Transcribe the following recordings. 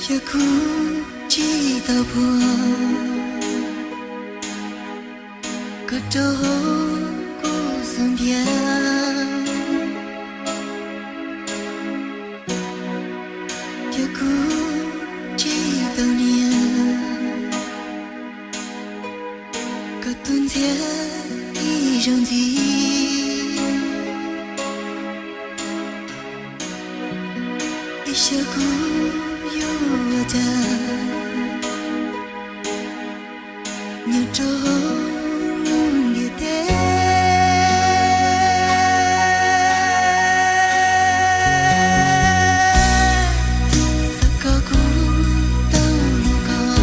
Yog kuv tsis tau phuam, koj rau hauv kuv xub ntiag. Yog kuv tsis tau niam, koj tus ntxhiab ib zaug ntxiv. Es xyov kuv yuav ua cas nyob rau hauv lub ntiaj teb. Xav kom kuv tau hnov koj,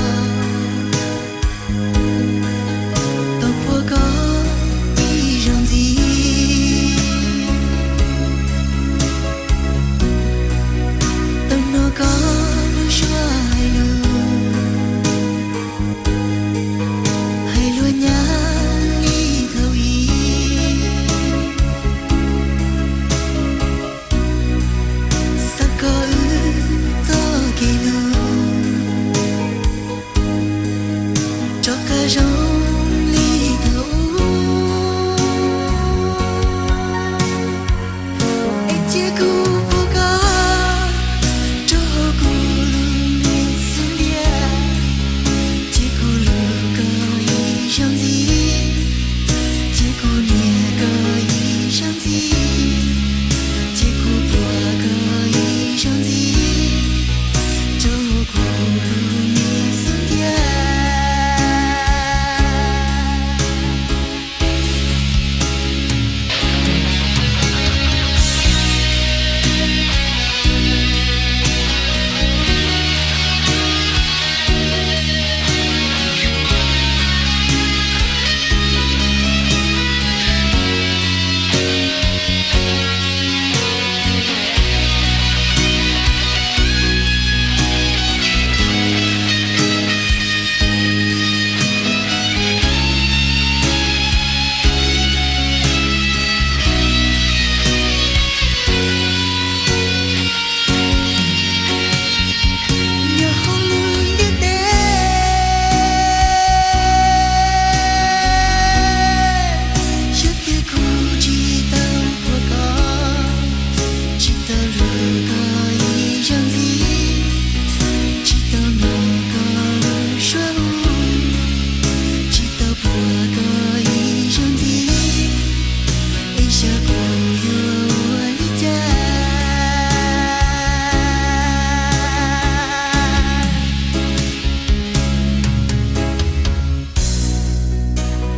tau phuam koj ib zaug ntxiv, tau hnov koj lub suab hais lus, hais lus nyab li thaum ub. Xav kom wb txoj kev hlub rov qab zoo li thaum ub. Es cia kuv phuam koj rau hauv kuv lub me xub ntiag. Cia kuv hlub koj ib zaug ntxiv, cia kuv nyiam koj ib zaug ntxiv, cia kuv phuam koj ib zaug ntxiv rau hauv kuv lub me xub ntiag. Nyob hauv lub ntiaj teb, xyov tias kuv tsis tau phuam koj, tsis tau hlub koj ib zaug ntxiv, tsis tau hnov koj lub suab hu, tsis tau phuam koj ib zaug ntxiv, es xyov kuv yuav ua li cas.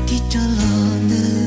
Tig rov los ntawm